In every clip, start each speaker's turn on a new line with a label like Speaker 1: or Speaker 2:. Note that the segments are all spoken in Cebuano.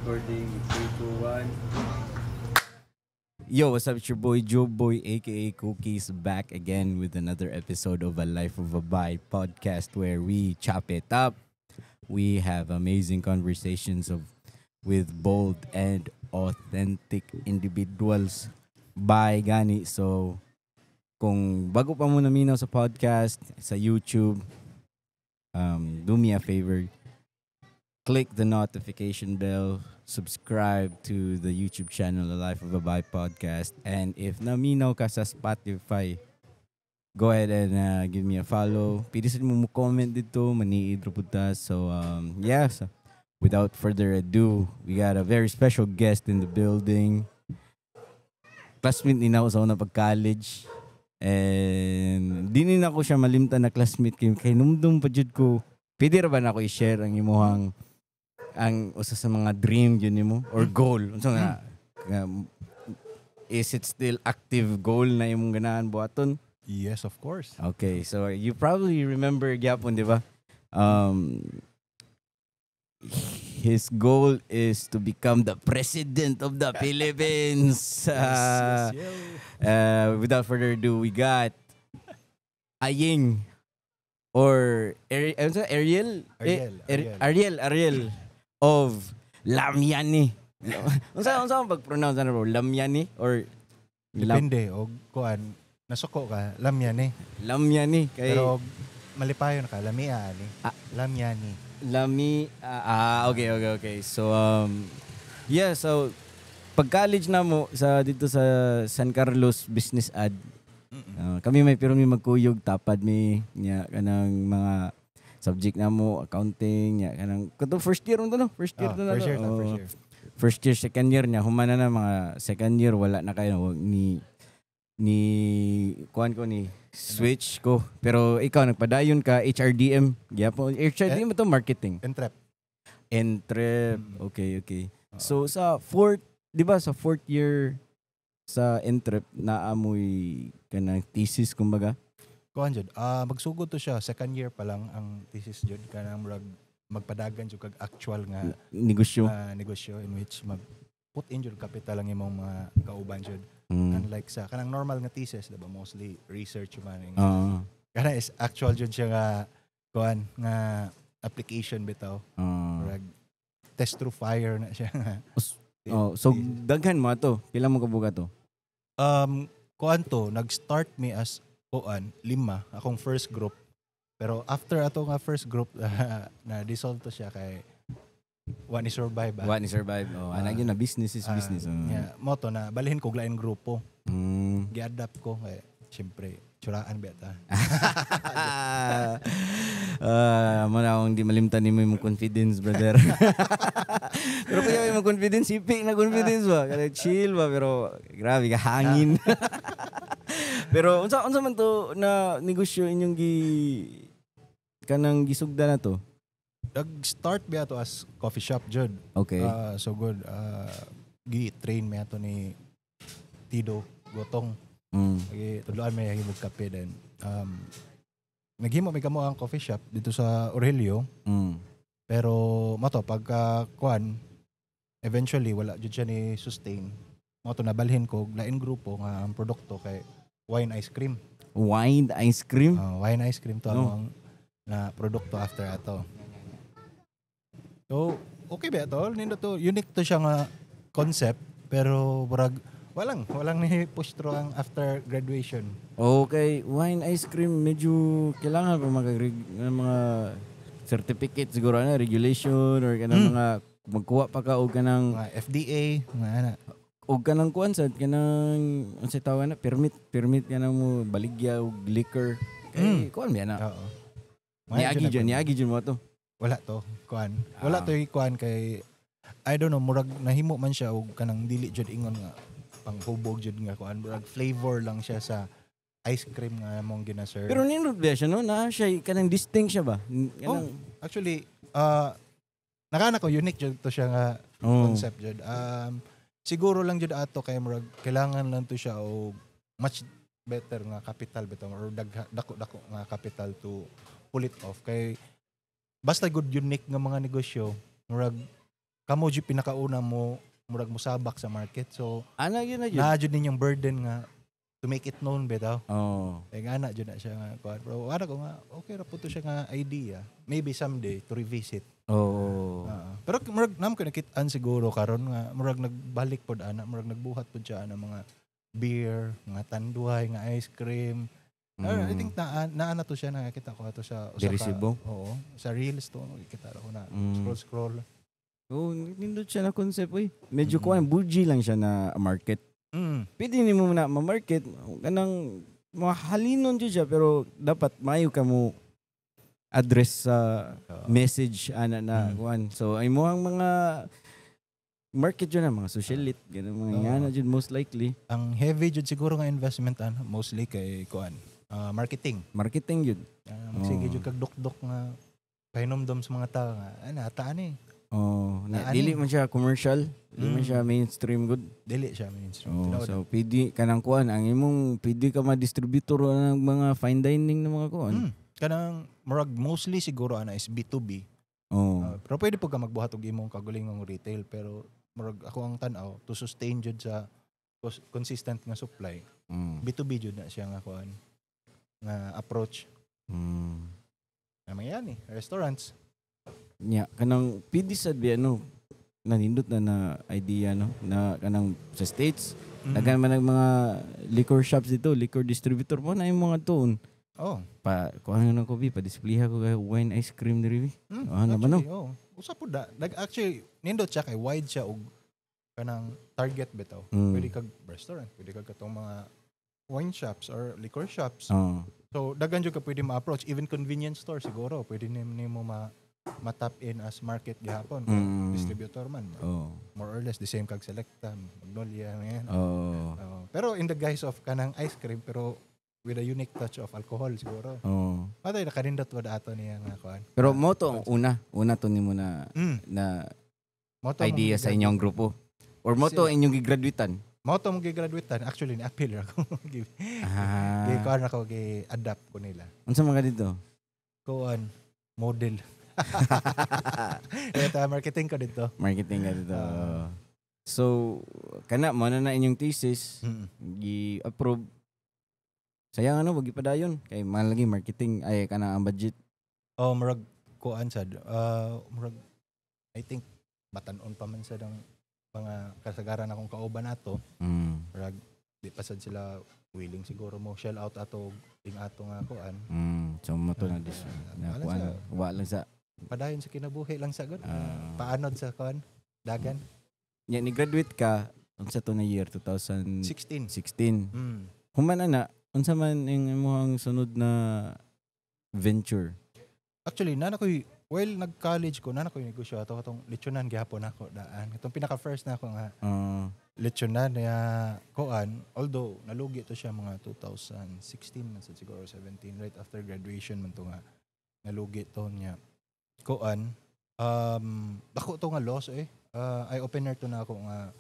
Speaker 1: Recording. 3, 2, 1.
Speaker 2: Yo, what's up? It's your boy Joe Boy, aka Cookies, back again with another episode of A Life of a Buy podcast where we chop it up. We have amazing conversations of with bold and authentic individuals by gani. So, kung bago pa mo naminaw sa podcast, sa YouTube, do me a favor, click the notification bell, subscribe to the YouTube channel, The Life of a Buy Podcast. And if naminaw ka sa Spotify, go ahead and give me a follow. Pwede sa mo comment dito, maniid ra pud ta. So, yeah, so without further ado, we got a very special guest in the building. Classmate ni nako sa una pag-college. And di ni nako siya malimtan na classmate kay numdum pa jud ko. Pwede ra ba nako i-share ang imuhang ang usa sa mga dream yun nimo or goal, unsa nga is it still active goal na imong ganahan buhaton?
Speaker 3: Yes, of course.
Speaker 2: Okay, so you probably remember gyapon, di ba? His goal is to become the president of the Philippines. Without further ado, we got Aying or ano sa, Ariel?
Speaker 3: Ariel.
Speaker 2: Eh,
Speaker 3: Ariel.
Speaker 2: Ariel, Ariel of Lamiani. Unsa ang pag-pronounce ano, bro? Lamiani or Lam,
Speaker 3: Depende og kuan, nasuko ka, lamyan eh.
Speaker 2: Lamiani kay
Speaker 3: Pero og malipayon ka, lamia ani.
Speaker 2: Ah.
Speaker 3: Lamyani.
Speaker 2: Lami ah, okay. So yeah, so pag college na mo sa dito sa San Carlos Business Ad. Kami may pero mi magkuyog tapad mi nya kanang mga subject na mo accounting nya kanang kato first year to, no? First year
Speaker 3: Ah,
Speaker 2: to na
Speaker 3: first
Speaker 2: to.
Speaker 3: year ta, first
Speaker 2: Oh,
Speaker 3: year.
Speaker 2: First year, second year niya humana na mga second year, wala na kayo ni kuan ko ni switch ko, pero ikaw nagpadayon ka HRDM gyapon. HRDM to marketing.
Speaker 3: Entrep.
Speaker 2: Entrep. Okay.
Speaker 3: Oo.
Speaker 2: So sa fourth, di ba, sa fourth year sa entrep naamoy kanang thesis kumbaga?
Speaker 3: Kuan jud. Ah, magsugod to siya second year pa lang ang thesis jud, kanang murag magpadagan jud kag actual nga
Speaker 2: negosyo.
Speaker 3: Negosyo in which mag put in jud capital ang imong mga kauban jud. Unlike sa kanang normal nga thesis, diba, mostly research man. Kana is actual jud siya nga kuan nga application bitaw. Murag test through fire na siya nga.
Speaker 2: Oh, so daghan mo ato, pila mo kabuga to?
Speaker 3: Kuan to, nag-start me as kuan, lima akong first group. Pero after ato nga first group, na dissolve to siya kay wa ni survive ba.
Speaker 2: Wa ni survive. Oh,
Speaker 3: Ah.
Speaker 2: anak yun na business is
Speaker 3: Ah,
Speaker 2: business. Oh.
Speaker 3: Yeah, mo to na balhin ko lain grupo. Gi-adapt ko kay syempre tsuraan ba ta.
Speaker 2: Ah, mo na akong di malimtan nimo imong confidence, brother. Pero kuya, imong confidence, ipik na confidence ba? Kaya chill ba, pero grabe ka hangin. Pero unsa unsa man to na negosyo inyong gi kanang gisugda na to?
Speaker 3: Nag-start ba to as coffee shop jud. Ah, so good. Ah, gi-train mi ato ni Tido Gotong. Gi tudloan mi himog kape then naghimo mi kamo ang coffee shop dito sa Aurelio, pero mato pagka kuan eventually wala jud siya ni sustain. Mo to nabalhin ko og lain grupo nga ang produkto kay wine ice cream.
Speaker 2: Wine ice cream.
Speaker 3: Ah, wine ice cream to
Speaker 2: No.
Speaker 3: ang na produkto after ato. So, okay ba to? Nindo to, unique to siya nga concept, pero murag walang ni push through ang after graduation.
Speaker 2: Okay, wine ice cream medyo kailangan pa mga certificate siguro na regulation or kanang mga magkuha pa ka og kanang
Speaker 3: Mga FDA, mga ana.
Speaker 2: og kanang kuan sa kanang unsay tawag na permit, permit kana mo baligya og liquor kay kuan ba na?
Speaker 3: Oo. Mga
Speaker 2: Niagi
Speaker 3: yun
Speaker 2: jud,
Speaker 3: na-
Speaker 2: niagi jud mo to.
Speaker 3: Wala to, kuan. Wala
Speaker 2: Ah.
Speaker 3: to yung kuan kay I don't know, murag nahimo man siya og kanang dili jud ingon nga panghubog jud nga kuan, murag flavor lang siya sa ice cream nga mong gina-serve.
Speaker 2: Pero nindot ba siya, no? Na siya kanang distinct siya ba? Kanang
Speaker 3: Actually, nakana ko unique jud to siya nga concept jud. Siguro lang jud ato kay murag kailangan lang to siya og much better nga capital bitaw or dako dako nga capital to pull it off kay basta good unique nga mga negosyo, murag Kamo jud pinakauna mo murag musabak sa market. So
Speaker 2: Ana yun na yun.
Speaker 3: naa jud ninyong burden nga to make it known bitaw.
Speaker 2: Oh.
Speaker 3: Eh nga na jud na siya nga kuan. Pero ana ko nga okay ra po to siya nga idea. Maybe someday to revisit.
Speaker 2: Oh.
Speaker 3: Pero murag nam ko nakit-an siguro karon nga murag nagbalik pod ana, murag nagbuhat pod siya ana mga beer, mga tanduay, nga ice cream. I think naa na to siya, nakakita ko ato sa usa
Speaker 2: Diri
Speaker 3: ka-
Speaker 2: Cebu?
Speaker 3: Oo, sa reels to kita ko na scroll scroll.
Speaker 2: Oh, nindot siya na concept oy. Medyo kuan bougie lang siya na market. Pwede nimo na ma-market kanang mga halinon jud siya, pero dapat maayo ka mo address sa message ana na kuan. So ay mo ang mga market jud na mga socialite ganun mga ngana jud most likely.
Speaker 3: Ang heavy jud siguro nga investment ana mostly kay kuan, marketing.
Speaker 2: Marketing jud.
Speaker 3: Magsige jud kag dukdok nga pahinomdom sa mga tao nga ana taan eh.
Speaker 2: Oh, na,
Speaker 3: Naani.
Speaker 2: dili man siya commercial, dili man siya mainstream good.
Speaker 3: Dili siya mainstream.
Speaker 2: Oh,
Speaker 3: Tinuod.
Speaker 2: so pwede kanang kuan ang imong pwede ka ma-distributor ng mga fine dining na mga kuan.
Speaker 3: Kanang murag mostly siguro ana is B2B.
Speaker 2: Oh.
Speaker 3: Pero pwede po ka magbuhat og imong kagulingong retail, pero murag ako ang tan-aw to sustain jud sa consistent nga supply. B2B jud na siya nga kuan nga approach. Na mga yan eh, restaurants.
Speaker 2: Nya kanang pwede sad bi ano nanindot na na idea no na kanang sa States daghan man ang mga liquor shops dito, liquor distributor mo na yung mga tuon.
Speaker 3: Oh.
Speaker 2: Pa kuan na ko bi pa displayha ko kay wine ice cream diri bi. Ah, naman,
Speaker 3: Actually, oh. Usa po da. Actually, nindot siya kay wide siya og kanang target bitaw. Pwede kag restaurant, pwede kag katong mga wine shops or liquor shops.
Speaker 2: Oh.
Speaker 3: So daghan jud ka pwede ma-approach, even convenience store siguro pwede nimo ma-tap in as market gihapon. Distributor man.
Speaker 2: Oh.
Speaker 3: More or less the same kag Selecta, Magnolia, yan.
Speaker 2: Oh.
Speaker 3: Oo. Pero in the guise of kanang ice cream pero with a unique touch of alcohol siguro.
Speaker 2: Oh.
Speaker 3: Patay nakanindot wad ato niya nga kuan.
Speaker 2: Pero mo to ang una to nimo na
Speaker 3: Mm.
Speaker 2: na
Speaker 3: Mo to
Speaker 2: idea
Speaker 3: mong
Speaker 2: sa inyong grupo. Or mo to inyong gigraduatean.
Speaker 3: Mo to mong gigraduatean, actually ni appeal ra ko.
Speaker 2: Ah.
Speaker 3: Gi kuan ako, gi-adapt ko nila.
Speaker 2: Unsa man ka dito?
Speaker 3: Kuan model. Ito marketing ko dito.
Speaker 2: Marketing ka dito. So kana mo na na inyong thesis gi-approve. Sayang ano wag gipadayon kay mahal lagi marketing ay kana ang budget.
Speaker 3: Oh, murag kuan sad. Murag I think batan-on pa man sad ang mga kasagaran akong kauban ato. Murag di pa sad sila willing siguro mo shell out ato ing ato nga kuan.
Speaker 2: So mo to na this na
Speaker 3: Wala
Speaker 2: kuan
Speaker 3: sa-
Speaker 2: wa lang sa
Speaker 3: Padayon sa kinabuhi lang sa gud. Paanod sa kuan dagan.
Speaker 2: Nya ni graduate ka unsa to na year 2016.
Speaker 3: 16.
Speaker 2: Human ana unsa man ang imong sunod na venture?
Speaker 3: Actually, nana ko'y, while nag-college ko, nana ko'y negosyo ato katong lechonan gihapon ako daan. Itong pinaka first na ako nga lechonan ya kuan, although nalugi to siya mga 2016 man sad siguro 17, right after graduation man to nga nalugi to niya. Kuan, dako to nga loss eh. Eye opener to na ako nga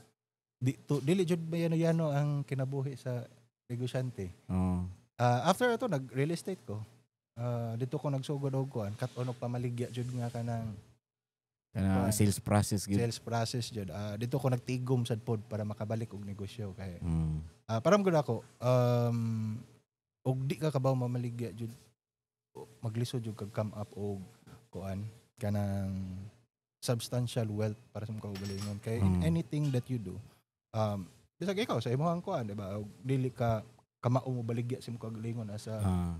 Speaker 3: di to dili jud bayano-yano ang kinabuhi sa negosyante. After ato nag real estate ko. Dito ko nagsugod og kuan, kat-on og pamaligya jud nga kanang
Speaker 2: Kana
Speaker 3: Kuan.
Speaker 2: sales process gyud.
Speaker 3: Sales process jud. Dito ko nagtigom sad pod para makabalik og negosyo kay parang gud ako og di ka kabaw mamaligya jud, maglisod jud kag come up og kuan kanang substantial wealth para sa imong kaugalingon kay in anything that you do, bisag ikaw sa imong kuan, di ba, og dili ka kamao mo baligya sa imong kaugalingon as a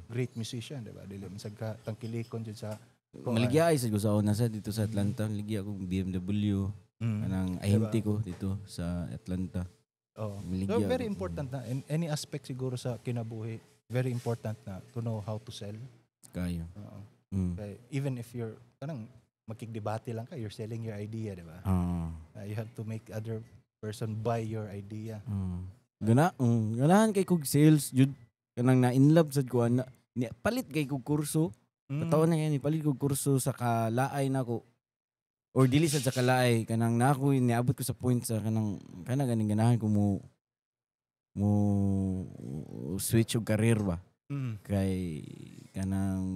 Speaker 3: great musician, di ba, dili man sad ka tangkilikon jud sa kuan.
Speaker 2: Maligya ay sa ko sa una sa dito sa Atlanta, maligya akong BMW kanang ahente ko dito sa Atlanta.
Speaker 3: Oh.
Speaker 2: Maligya
Speaker 3: So very
Speaker 2: ako.
Speaker 3: important na in any aspect siguro sa kinabuhi, very important na to know how to sell.
Speaker 2: Kayo.
Speaker 3: Oo.
Speaker 2: Mm.
Speaker 3: Kay even if you're kanang makigdebate lang ka, you're selling your idea, di ba? You have to make other person buy your idea.
Speaker 2: Gana, ganahan kay kog sales jud, kanang na in love sad ko ana. Ni palit kay kog kurso. Totoo na yan, palit kog kurso sa kalaay nako. Or dili sad sa kalaay kanang na ako niabot ko sa point sa kanang kana ganing ganahan ko mo switch og career ba. Kay kanang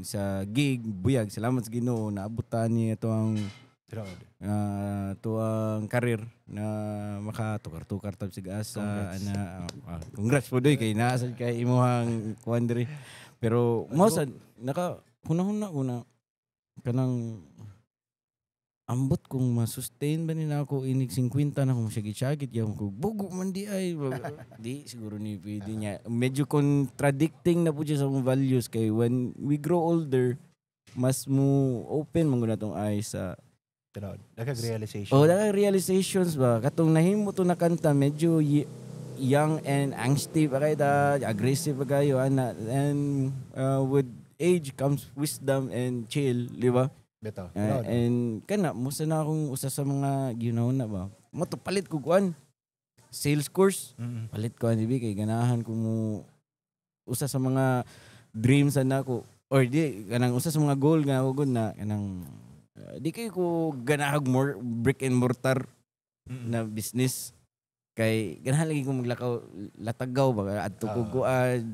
Speaker 2: sa gig buyag, salamat sa Ginoo, naabot ta ni ato ang
Speaker 3: Tinuod.
Speaker 2: Tuang career na makatukar-tukar tab sig asa.
Speaker 3: Congrats.
Speaker 2: Ana, congrats po doy kay naa sad kay imuhang kuan diri, pero mo sad naka hunahuna ko na kanang ambot kung ma-sustain ba ni na ako inig 50 na kung syagit-syagit yaw ko bugo man di ay di siguro ni pwede niya. Medyo contradicting na po siya sa mga values kay when we grow older, mas mo open man gud atong eyes sa
Speaker 3: Tinuod. Daghang realization.
Speaker 2: Oh, daghang realizations ba? Katong nahimo to na kanta, medyo young and angsty pa kay ta, aggressive pa kayo ana, and with age comes wisdom and chill, di ba?
Speaker 3: Bitaw. Tinuod.
Speaker 2: And kana musa na akong usa sa mga ginawa na ba. Mo to palit ko kuan sales course. Palit ko ani kay ganahan ko mo usa sa mga dreams na ako or di kanang usa sa mga goal nga ako gud na kanang di kay ko ganahag more brick and mortar na business kay ganahan lagi ko maglakaw latagaw ba, adto ko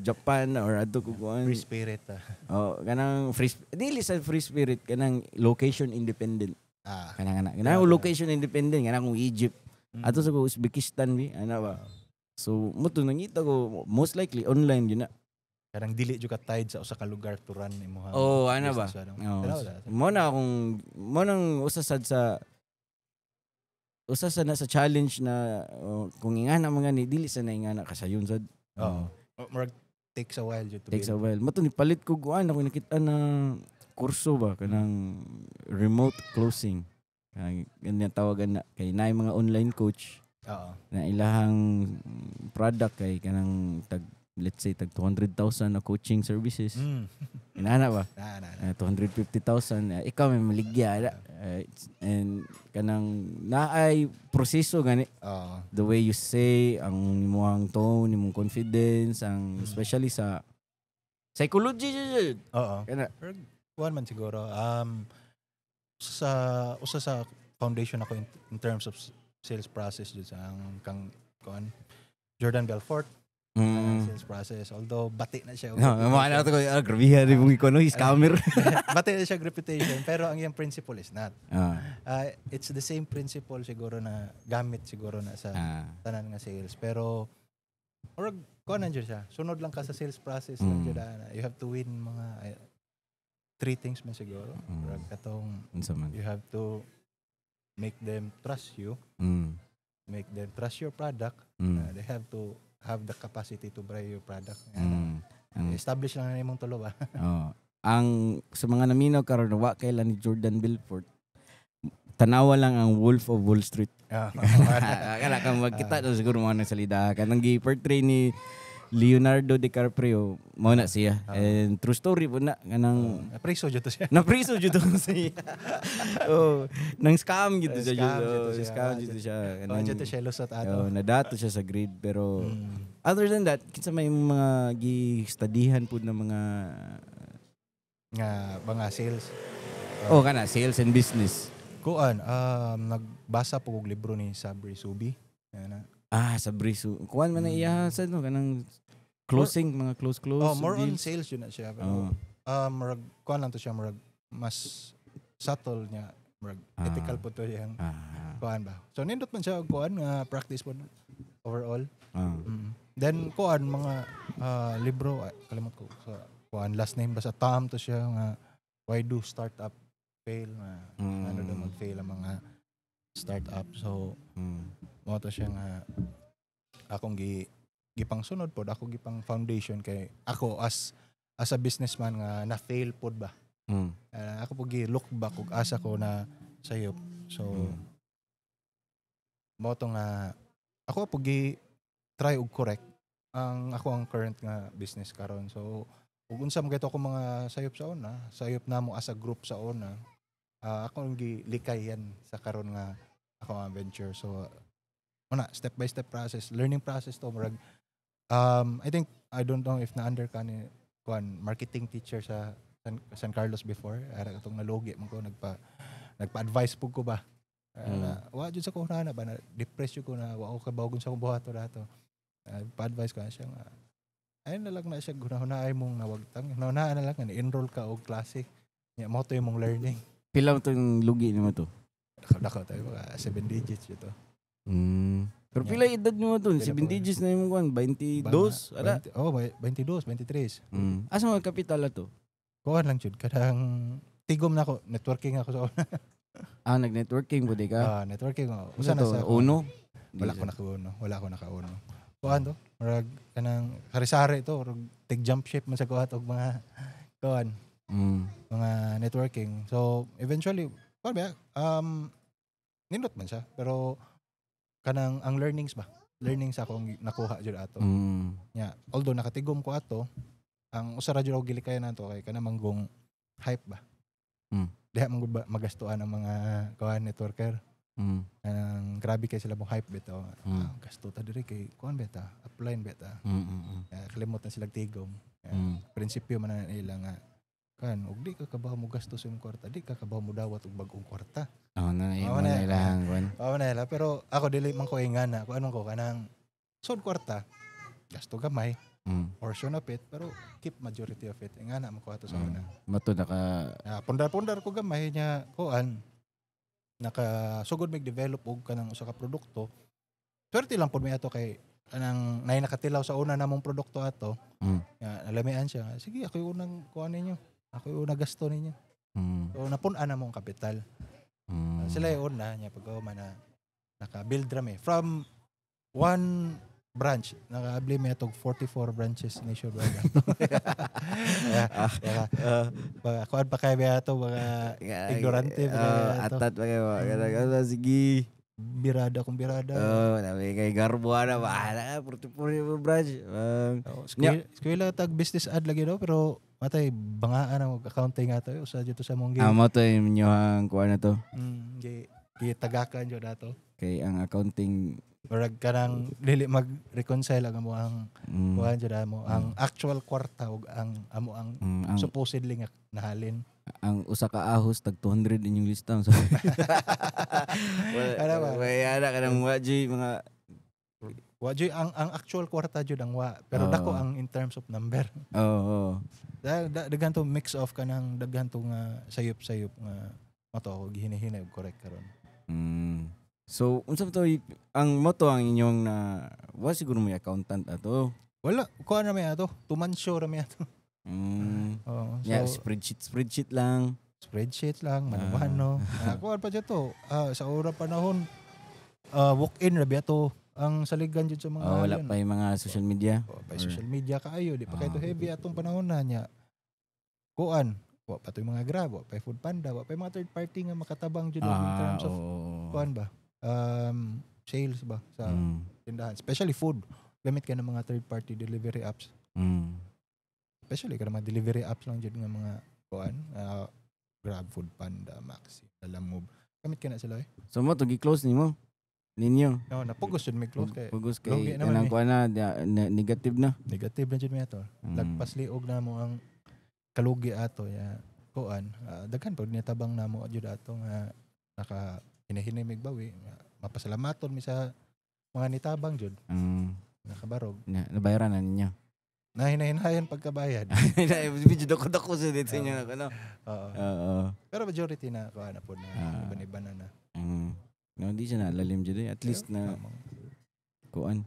Speaker 2: Japan or adto ko kuan.
Speaker 3: Free spirit. Ah.
Speaker 2: Oh, kanang free, dili sa free spirit, kanang location independent. Kanang ana kanang location independent, kanang kung Egypt, adto sa ko Uzbekistan bi ana ba. So mo to nangita ko most likely online yun na.
Speaker 3: Kanang dili jud ka tied sa usa ka lugar to run imong
Speaker 2: Oh, ana ba?
Speaker 3: business, ano.
Speaker 2: Oh,
Speaker 3: Tanaw na.
Speaker 2: Mo na akong mo nang usa sad sa usa sa na sa challenge na, oh, kung ingana mga ni dili sa na ingana kasayon sad.
Speaker 3: Oo. Oh, murag takes a while jud to
Speaker 2: Takes a
Speaker 3: build.
Speaker 2: while. Mo to ni palit ko kuan ako nakita na kurso ba kanang remote closing. Kanang ganyan tawagan na kay naay mga online coach na ilahang product kay kanang tag, let's say, tag 200,000 na coaching services. Inana ba?
Speaker 3: Na, na, na.
Speaker 2: 250,000, ikaw may maligya ana. And kanang naay proseso gani, the way you say ang imong tone, imong confidence, ang especially sa psychology jud. Kana.
Speaker 3: Pero kuan man siguro sa usa sa foundation ako in terms of sales process jud sa ang kang kuan Jordan Belfort sales process, although bati na siya og
Speaker 2: No, mga na ko, ah, grabe rin mong ikono, scammer.
Speaker 3: Bati na siya og reputation, pero ang iyang principle is not. It's the same principle siguro na gamit siguro na sa tanan nga sales, pero or kuan na jud siya, sunod lang ka sa sales process lang jud ana. You have to win mga three things man siguro. Murag katong
Speaker 2: Unsa man?
Speaker 3: you have to make them trust you, make them trust your product. They have to have the capacity to buy your product.
Speaker 2: Ang
Speaker 3: Establish lang na imong tulo ba.
Speaker 2: Oh. Ang sa mga naminaw karon, wa kailan ni Jordan Belfort, tanawa lang ang Wolf of Wall Street. Akala kang magkita na siguro mga nagsalita. Kanang gi-portray ni Leonardo DiCaprio, mao na siya. And true story po na kanang
Speaker 3: Preso jud to siya.
Speaker 2: Napriso jud to siya. Oh, nang scam jud to siya.
Speaker 3: Scam
Speaker 2: Jud.
Speaker 3: jud to
Speaker 2: Oh,
Speaker 3: siya.
Speaker 2: scam jud to siya.
Speaker 3: Oh,
Speaker 2: Kanang
Speaker 3: jud to siya lusot ato.
Speaker 2: Oh, nadato siya sa grade, pero other than that, kinsa may mga gi-studyhan pud na mga
Speaker 3: Nga mga sales?
Speaker 2: Oh, kana sales and business.
Speaker 3: Kuan, nagbasa po og libro ni Sabri Subi. Yan na.
Speaker 2: Ah, sa Brisu. Kuan man na iya sa no kanang closing, mga close close
Speaker 3: Oh, more on
Speaker 2: deals.
Speaker 3: sales yun na siya. Pero, murag kuan lang to siya, murag mas subtle niya, murag ethical po to yang kuan ba. So nindot man siya og kuan nga practice po overall. Then kuan mga libro, ay, kalimot ko sa kuan last name, basta Tom to siya nga "Why Do Startup Fail?" nga ano daw mag-fail ang mga startup. So mo to siya nga akong gipang sunod pod, ako gipang foundation kay ako as a businessman nga na fail pod ba. Ako po gi look back ug asa ko na sayop. So mo to nga ako po gi try og correct ang ako ang current nga business karon. So ug unsa man kay to ako mga sayop sa una, sayop namo as a group sa una, ako ang gi likayan sa karon nga ako ang venture. So una, step by step process, learning process to. Murag I think, I don't know if na under ka ni kuan marketing teacher sa San Carlos before, ara katong nalugi man ko, nagpa-advise pug ko ba. Na, wa jud sa ko na ba, na depressed jud ko na wa ko kabaw sa akong buhaton ato. Pa-advise ko na siya nga ayun na lang na siya, gunahunay mong nawagtang, hunahunaan na lang nga enroll ka og klase nya mo to imong learning.
Speaker 2: Pila mo tong lugi nimo to?
Speaker 3: Dako tayo, mga 7 digits ito.
Speaker 2: Pero pila edad mo to?
Speaker 3: Pila
Speaker 2: 7
Speaker 3: pa?
Speaker 2: digits na yung kuan, 22, ada.
Speaker 3: 20, oh, 22, 23.
Speaker 2: Asa mga kapital ato?
Speaker 3: Kuan lang jud, kanang tigom na ako, networking ako sa una.
Speaker 2: Ah, nag-networking pud ka.
Speaker 3: Ah, networking ako.
Speaker 2: Usa
Speaker 3: Usa na
Speaker 2: to,
Speaker 3: sa
Speaker 2: Uno.
Speaker 3: Wala ko nakauno, wala ko nakauno. Kuan to, murag kanang sari-sari to, murag tig jump ship man sa kuhat og mga kuan, mga networking. So eventually, kuan ba? Nindot man siya, pero kanang ang learnings ba? Learnings akong nakuha jud ato. Nya, although nakatigom ko ato, ang usa ra jud ako gilikayan nato kay kanang manggong hype ba. Diha man gud ba magastuan ang mga kuan networker. Ang grabe kay sila mong hype bitaw. Ah, gasto ta diri kay kuan beta, upline beta. Kalimot na sila tigom. Prinsipyo man na nila nga kan og di ka kabaw mo gasto sa imong kwarta, di ka kabaw mo dawat og bag-ong kwarta.
Speaker 2: Oh, na
Speaker 3: Oo,
Speaker 2: mo na
Speaker 3: na.
Speaker 2: ilang kuan.
Speaker 3: Pao na nila, pero ako dili man ko ingana, kuan man ko kanang sod kwarta, gasto gamay, portion of it, pero keep majority of it. Ingana man ko ato sa una.
Speaker 2: Mato naka
Speaker 3: Ah, pundar-pundar ko gamay niya kuan naka sugod mig develop og kanang usa ka produkto. Swerte lang pud mi ato kay kanang nay nakatilaw sa una namong produkto ato. Nga nalamian siya. Sige, ako yung unang kuan ninyo. Ako yung unang gasto ninyo. So napun-an na mong kapital. Sila yung una niya pag na naka-build ra mi from one branch nakaabli mi atog 44 branches nationwide. Yeah, yeah. Baka kuan pa kay ato, baka ignorante pa kayo ato.
Speaker 2: Atat pa kayo. Kada sige.
Speaker 3: Birada kung birada.
Speaker 2: Oh, nabi kay garbo ana bahala ka 44 branch.
Speaker 3: Oh, eskwela tag business ad lagi daw, pero matay bangaan ang accounting ato usa dito sa mong gi
Speaker 2: Amo to inyong kuan na to.
Speaker 3: Gi gitagakan jud ato.
Speaker 2: Kay ang accounting
Speaker 3: Murag kanang dili mag-reconcile ang amo ang kuan jud amo ang actual kwarta ug ang amo ang
Speaker 2: ang
Speaker 3: supposedly nga nahalin.
Speaker 2: Ang usa ka ahos tag 200 inyong lista. So, wala
Speaker 3: Ano ba?
Speaker 2: wala ka nang wa jud mga
Speaker 3: Wa jud ang actual kwarta jud ang wa, pero
Speaker 2: Oo.
Speaker 3: dako ang in terms of number.
Speaker 2: Oo. Oo.
Speaker 3: Daghan to mix of kanang daghan to nga sayop-sayop nga mato ako gihinahinay og correct karon.
Speaker 2: So, unsa ba to ang moto ang inyong na wa siguro may accountant ato.
Speaker 3: Wala, kuan na may ato, tumansyo ra may ato. Oo, so
Speaker 2: Yeah, spreadsheet spreadsheet lang.
Speaker 3: Spreadsheet lang, mano-mano. Ah, kuan pa dyan to. Ah, sa ora panahon, walk-in ra biya to ang saligan jud sa mga
Speaker 2: Oh, wala
Speaker 3: halin.
Speaker 2: pa yung mga social media.
Speaker 3: Oh, pa social media kaayo, di pa kay to heavy atong panahon na niya. Kuan, wa pa to yung mga Grab, wa pa yung Food Panda, wa pa yung mga third party nga makatabang jud in terms of kuan ba? Sales ba sa tindahan, especially food. Gamit ka ng mga third party delivery apps. Especially ka mga delivery apps lang jud nga mga kuan, Grab, Food Panda, Maxi, Lalamove. Gamit ka na sila eh.
Speaker 2: So mo to gi-close nimo ninyo.
Speaker 3: No, napugos jud may close kay
Speaker 2: Pugos
Speaker 3: lugi
Speaker 2: kay
Speaker 3: naman
Speaker 2: kanang
Speaker 3: eh.
Speaker 2: kuan na, negative na.
Speaker 3: Negative na jud mi ato. Lagpas liog na mo ang kalugi ato ya kuan. Daghan pag nitabang namo jud ato nga naka hinahinay mig bawi. Nga, mapasalamaton mi sa mga nitabang jud nakabarog.
Speaker 2: Na, nabayaran na ninyo.
Speaker 3: Na hinahinayan pagkabayad.
Speaker 2: Medyo dako-dako sa dito inyo ano.
Speaker 3: Oo.
Speaker 2: Oo.
Speaker 3: Pero majority na kuan na po na iban-iba na na.
Speaker 2: No, di siya nalalim jud eh. At least na
Speaker 3: Kamang,
Speaker 2: kuan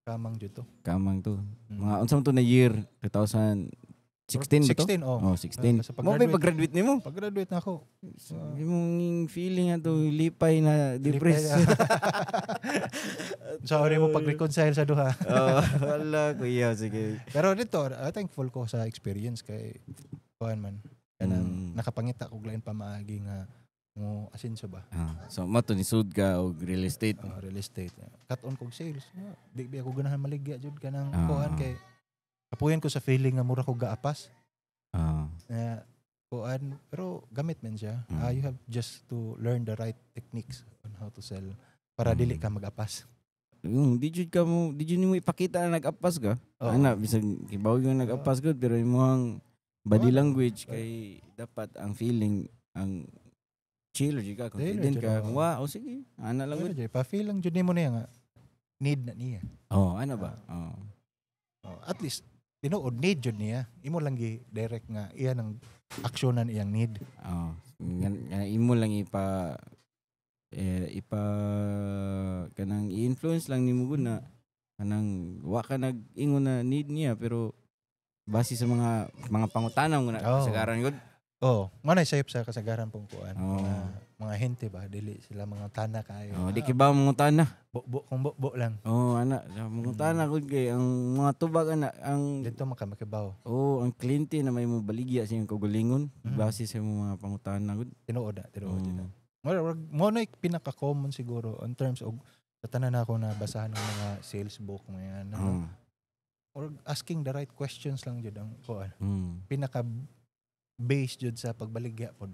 Speaker 3: kamang jud to.
Speaker 2: Kamang to. Mga unsa man to na year, 2016 ba to?
Speaker 3: 16, oh.
Speaker 2: Oh, 16.
Speaker 3: Basta
Speaker 2: Mo ba pag-graduate nimo?
Speaker 3: Pag-graduate na ako.
Speaker 2: So, yung feeling ato lipay na depressed.
Speaker 3: Sorry mo pag-reconcile sa duha.
Speaker 2: Oh, wala kuya, sige.
Speaker 3: Pero dito, thankful ko sa experience kay kuan man. Kanang nakapangita og lain pamaagi nga mo asenso ba.
Speaker 2: Ah, so mo to nisud ka og real estate.
Speaker 3: Real estate. Cut-on kog sales. Di ba ako ganahan maligya jud kanang kuan kay kapuyan ko sa feeling nga mura ko gaapas. Na kuan, pero gamit man siya. You have just to learn the right techniques on how to sell para dili ka mag-apas.
Speaker 2: Yung di jud ka mo, di jud nimo ipakita na nag-apas ka.
Speaker 3: Oo.
Speaker 2: Ana bisag kibaw yung nag-apas gud, pero imong body
Speaker 3: Oo.
Speaker 2: language kay dapat ang feeling ang chill jud ka, confident
Speaker 3: jud,
Speaker 2: ka.
Speaker 3: oo.
Speaker 2: Wa, oh sige, ana lang
Speaker 3: Pero
Speaker 2: gud.
Speaker 3: jud, pa-feel lang jud nimo niya nga need na niya.
Speaker 2: Oh, ano ba? Oh.
Speaker 3: Oh, at least tinuod need jud niya. Imo lang gi direct nga iya nang aksyonan iyang need.
Speaker 2: Oh, nga imo lang ipa Eh, ipa kanang i-influence lang nimo gud na kanang wa ka nag-ingon na need niya, pero base sa mga pangutana mo na kasagaran gud.
Speaker 3: Oh, mo na sayop sa kasagaran pong kuan.
Speaker 2: Oh.
Speaker 3: Mga hente ba, dili sila mangutana kaayo.
Speaker 2: Oh, di kibaw mangutana.
Speaker 3: Bo kung bo lang.
Speaker 2: Oh, ana, sa mangutana gud kay ang mga tubag ana ang
Speaker 3: Dito man ka makibaw.
Speaker 2: Oh, ang kliyente na may mo baligya sa iyong kaugalingon base sa imong mga pangutana gud.
Speaker 3: Tinuod na, tinuod na. Mo na pinaka-common siguro in terms of sa tanan na ako na basahan ng mga sales book mga ano. Or asking the right questions lang jud ang kuan. Pinaka base jud sa pagbaligya pod.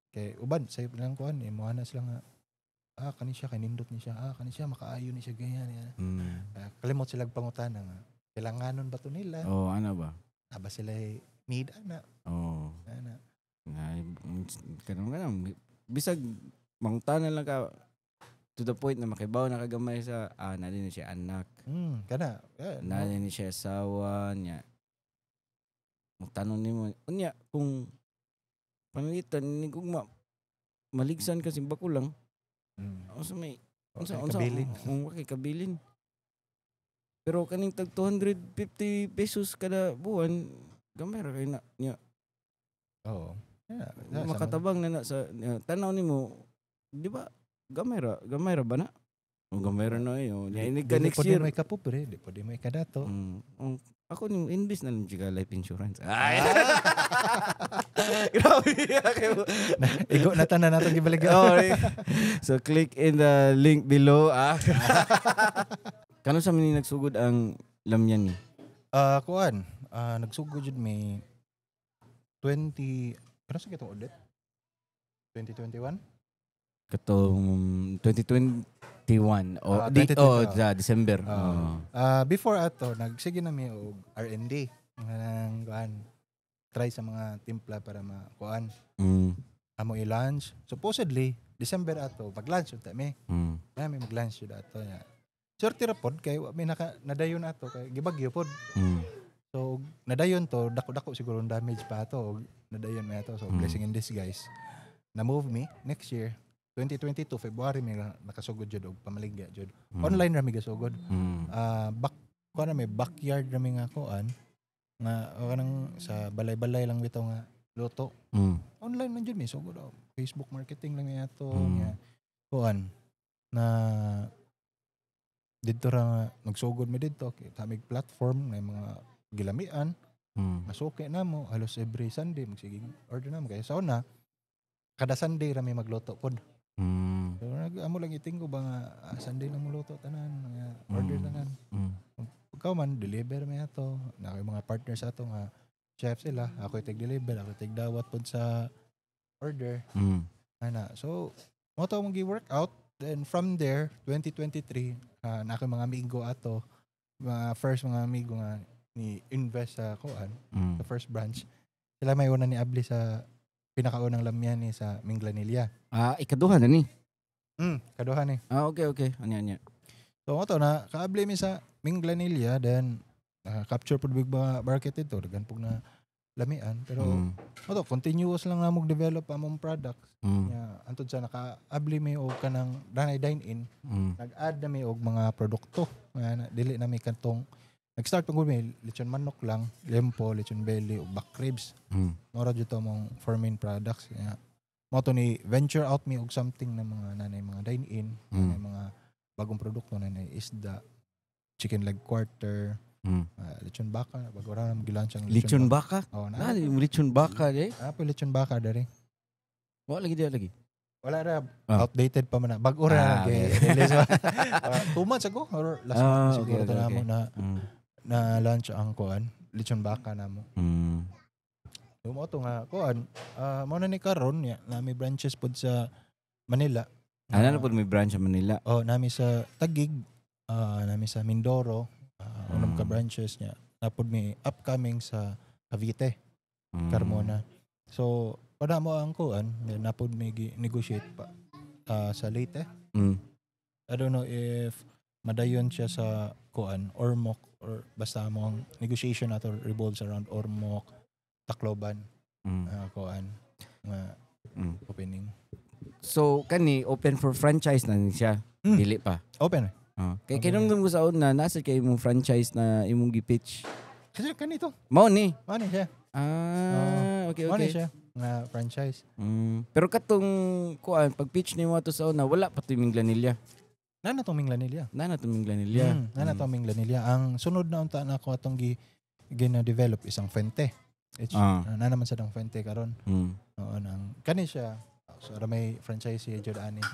Speaker 3: Kay uban say lang kuan imo na sila nga kani siya kay nindot ni siya, kani siya makaayo ni siya, ganyan yan. Kalimot sila pangutana nga kailanganon ba to nila?
Speaker 2: Oh, ano ba?
Speaker 3: Aba sila need ana.
Speaker 2: Oh.
Speaker 3: Ana.
Speaker 2: Ay, kanang kanang bisag mangutana lang ka to the point na makibaw na kagamay sa naa ni siya anak.
Speaker 3: Kana. Yeah,
Speaker 2: Naa ni siya asawa niya. Magtanong nimo unya kung pananglitan ni kung maligsan ka simbako lang. Unsa may unsa
Speaker 3: Okay,
Speaker 2: unsa
Speaker 3: kabilin.
Speaker 2: Kung wa kay kabilin. Pero kaning tag 250 pesos kada buwan, gamay ra kay na niya.
Speaker 3: Oo. Yeah, yeah,
Speaker 2: Makatabang na na sa tanaw nimo, di ba? Gamay ra ba na? O gamay ra na eh. O, niya inig ka
Speaker 3: Dili
Speaker 2: next
Speaker 3: po
Speaker 2: year.
Speaker 3: di may kapobre, di po di may kadato.
Speaker 2: Ako ni invest na lang jud life insurance. Ay. Grabe.
Speaker 3: Igo na tanan nato gibaligya.
Speaker 2: Oh, eh. So click in the link below. Ah. Kano sa ni nagsugod ang lamyan ni?
Speaker 3: Kuan, nagsugod jud may 20 kano sa kitong audit? 2021?
Speaker 2: Katong 2021 o di
Speaker 3: 2021.
Speaker 2: oh, sa December. Oh.
Speaker 3: Before ato nagsige na mi og R&D nang kuan try sa mga timpla para makuan amo i-launch. Supposedly December ato pag-launch unta mi. Na mi mag-launch jud ato nya. Swerte ra pod kay wa mi naka nadayon ato kay gibagyo pod. So nadayon to dako-dako siguro ang damage pa ato og nadayon mi ato. So blessing in disguise. Na move mi next year 2022 February mi nakasugod jud og pamaligya jud. Online ra mi gasugod. Back kuan na mi backyard ra mi nga kuan nga o kanang sa balay-balay lang bitaw nga luto. Online man jud mi sugod oh. Facebook marketing lang mi ato nga kuan na didto ra nga nagsugod mi didto kay tamig platform na mga gilamian masuki na mo halos every Sunday magsige order na mo kay sa una kada Sunday ra mi magluto pod. So amo lang iting ko ba nga Sunday lang moluto tanan nga order tanan. Pagka man deliver mi ato na kay mga partners ato nga chef sila, ako take deliver, ako take dawat pod sa order. Ana. So mo to mong gi-workout then from there 2023 na ako mga amigo ato, mga first mga amigo nga ni invest sa kuan sa first branch. Sila may una ni abli sa pinakaunang lamyan ni sa Minglanilla.
Speaker 2: Ikaduha na ni.
Speaker 3: Kaduha ni.
Speaker 2: Okay. Anya anya.
Speaker 3: So mo to na kaabli mi sa Minglanilla then capture pud big mga market dito daghan pug na lamian pero mo to continuous lang na mo develop among products. Nya antod sa nakaabli mi og kanang danay dine in, nag-add na mi og mga produkto nga na, dili na mi kantong nag-start pa gud mi lechon manok lang, lempo, lechon belly ug back ribs. Mora jud to among four main products. Nya mo to ni venture out mi og something na mga nanay mga dine in, nanay mga bagong produkto nanay isda, chicken leg quarter, lechon baka, bago ra na mag-launch ang
Speaker 2: Lechon baka?
Speaker 3: Oh, na.
Speaker 2: Na lechon baka eh.
Speaker 3: Ah, lechon baka dere.
Speaker 2: Wa lagi di lagi.
Speaker 3: Wala ra, outdated pa man na. Bag-o ra release pa. 2 months ago or last month siguro to na mo na na launch ang kuan, lechon baka na mo. So mo to nga kuan, mo na ni karon ya, nami branches pod sa Manila.
Speaker 2: Ana na pod may branch sa Manila.
Speaker 3: Oh, nami sa Taguig, nami sa Mindoro, unang ka branches niya. Napod mi upcoming sa Cavite, Carmona. So, para mo ang kuan, napod mi negotiate pa sa Leyte. I don't know if madayon siya sa kuan, Ormoc or basta mo ang negotiation nato revolves around Ormoc, Tacloban, kuan nga opening.
Speaker 2: So kani open for franchise na ni siya. Dili pa.
Speaker 3: Open.
Speaker 2: Oh. Kay kinumdum ko sa una nasa kay imong franchise na imong gi-pitch.
Speaker 3: Kasi kanito.
Speaker 2: Mao ni.
Speaker 3: Mao ni siya.
Speaker 2: Ah, okay,
Speaker 3: Mao ni
Speaker 2: okay.
Speaker 3: siya nga franchise.
Speaker 2: Pero katong kuan pag pitch nimo ato sa una wala pa to Minglanilla.
Speaker 3: Na tong Minglanilla.
Speaker 2: Na to Minglanilla.
Speaker 3: Na tong Minglanilla. Ang sunod na unta na ako atong gi gina-develop isang Fuente. Na naman sa dang Fuente karon. Oo, nang kani siya. So ra may franchise jud ani.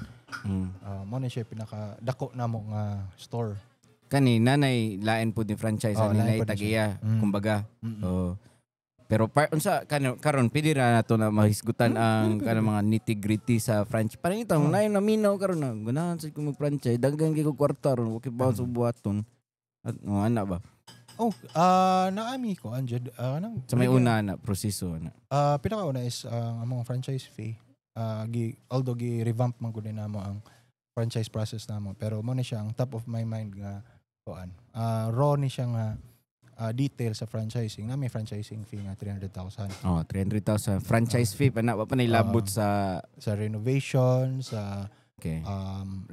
Speaker 3: Mo ni siya pinaka dako namo nga store.
Speaker 2: Kani nanay lain pud ni franchise
Speaker 3: Oh,
Speaker 2: ani
Speaker 3: lain
Speaker 2: nay
Speaker 3: pud ni
Speaker 2: tagiya kumbaga. Oh. Pero unsa karon pwede ra nato na mahisgutan ang kanang mga nitty-gritty sa franchise. Parang itong naay naminaw karon na ganahan sad ko mag-franchise, daghan kay ko kwarta ron, wa kay bawon sa buhaton. At oh, ana ba?
Speaker 3: Oh, naami ko anjud anang
Speaker 2: Sa may una na proseso na.
Speaker 3: Pinakauna is ang among franchise fee. Although gi-revamp man gud namo ang franchise process namo, pero mo ni siya ang top of my mind nga kuan. Raw ni siya nga detail sa franchising. Na may franchising fee nga 300,000.
Speaker 2: Oh, 300,000 franchise fee pa na wa pa nailabot sa
Speaker 3: Sa renovation, sa
Speaker 2: okay.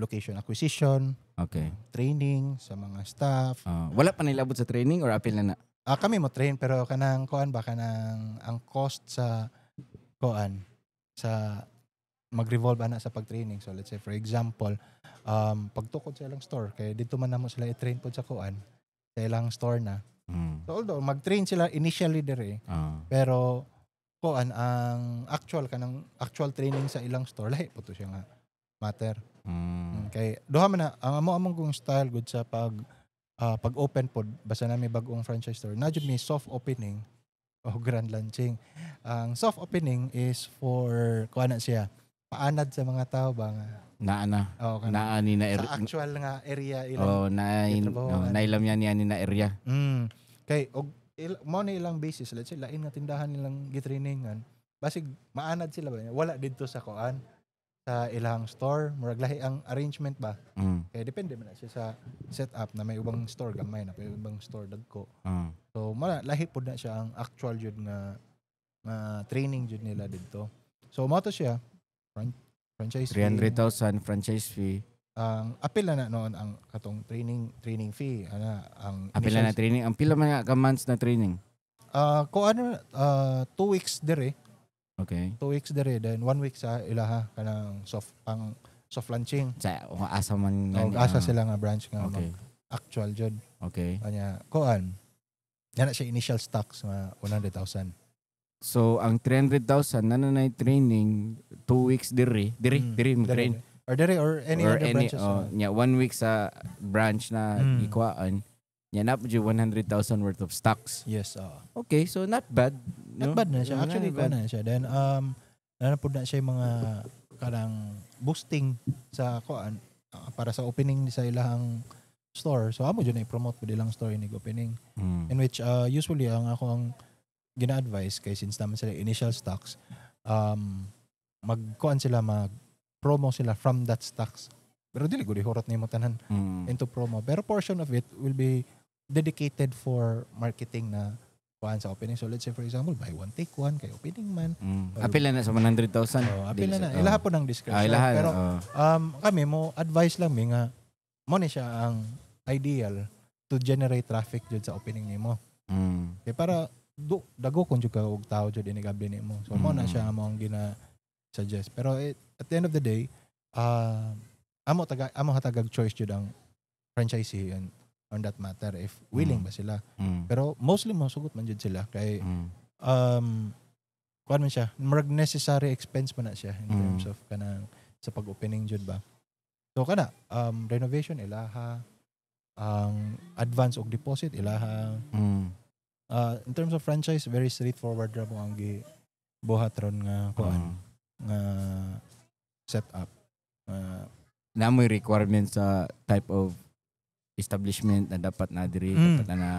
Speaker 3: Location acquisition,
Speaker 2: Okay.
Speaker 3: training sa mga staff.
Speaker 2: Wala pa nailabot sa training or apil na na?
Speaker 3: Kami mo train pero kanang kuan ba kanang ang cost sa kuan sa mag-revolve ana sa pag-training. So let's say for example, pagtukod sa ilang store kay dito man namo sila i-train pod sa kuan sa ilang store na. So although mag-train sila initially dire, pero kuan ang actual kanang actual training sa ilang store lahi po to siya nga matter. Kay duha man na ang amo among kong style good sa pag pag-open pod basta nami bag-ong franchise store. Na jud mi soft opening o grand launching. Ang soft opening is for kuan na siya paanad sa mga tao ba nga
Speaker 2: Naa na.
Speaker 3: oh, kanang
Speaker 2: Naa ni na
Speaker 3: sa actual nga area ilang
Speaker 2: Oh, na
Speaker 3: gitrabahoan.
Speaker 2: oh, nailam niya ni ani na area.
Speaker 3: Kay og mo ni ilang basis, let's say lain nga tindahan nilang gitrainingan, basig maanad sila ba wala didto sa kuan sa ilang store, murag lahi ang arrangement ba. Kaya depende man na siya sa setup na may ubang store gamay na may ubang store dagko. So mala lahi pud na siya ang actual jud nga nga training jud nila didto. So mo to siya franchise fee.
Speaker 2: 300,000 franchise fee.
Speaker 3: Ang apil na na noon ang katong training fee ana ang
Speaker 2: Apil na na training. Ang pila man nga ka months na training.
Speaker 3: Ko ano 2 weeks dire.
Speaker 2: Okay.
Speaker 3: 2 weeks dire then 1 week sa ilaha kanang soft pang soft launching.
Speaker 2: Sa asa man
Speaker 3: Og asa sila nga branch nga
Speaker 2: Okay.
Speaker 3: mag actual jud.
Speaker 2: Okay.
Speaker 3: Kanya kuan. Yan na siya initial stocks nga 100,000.
Speaker 2: So ang 300,000 na na training 2 weeks diri, diri diri mo train
Speaker 3: Or dire or any
Speaker 2: or
Speaker 3: other
Speaker 2: any
Speaker 3: branches.
Speaker 2: oh, nya 1 week sa branch na gikuhaan. Nya na po 100,000 worth of stocks.
Speaker 3: Yes.
Speaker 2: Okay, so not bad.
Speaker 3: Not
Speaker 2: no?
Speaker 3: bad na siya.
Speaker 2: No,
Speaker 3: Actually,
Speaker 2: not bad.
Speaker 3: kuan na siya. Then na pud na siya yung mga kanang boosting sa kuan para sa opening sa ilahang store. So amo jud na i-promote pud ilang store inig opening. In which usually ang ako ang gina-advise kay since naman sila initial stocks, magkuan sila, mag-promo sila from that stocks. Pero dili gud ihurot nimo tanan into promo. Pero portion of it will be dedicated for marketing na kuan sa opening. So let's say for example, buy one take one kay opening man.
Speaker 2: Apil na na sa 100,000.
Speaker 3: Oh, apil na na. Ilaha po ng discretion.
Speaker 2: Ah, ilaha.
Speaker 3: Pero kami mo advice lang mi nga mo ni siya ang ideal to generate traffic jud sa opening nimo. Kay para dago kung jud ka og tao jud inigabli nimo. So mo na siya amo ang gina suggest. Pero at the end of the day, amo taga amo hatagag choice jud ang franchisee and on that matter if willing ba sila. Pero mostly mo sugot man jud sila kay kuan man siya, murag necessary expense man na siya in terms of kanang sa pag-opening jud ba. So kana renovation ilaha, ang advance og deposit ilaha. In terms of franchise, very straightforward ra mo ang gi buhat ron nga kuan nga setup.
Speaker 2: Na mo'y requirement sa type of establishment na dapat na diri, dapat na na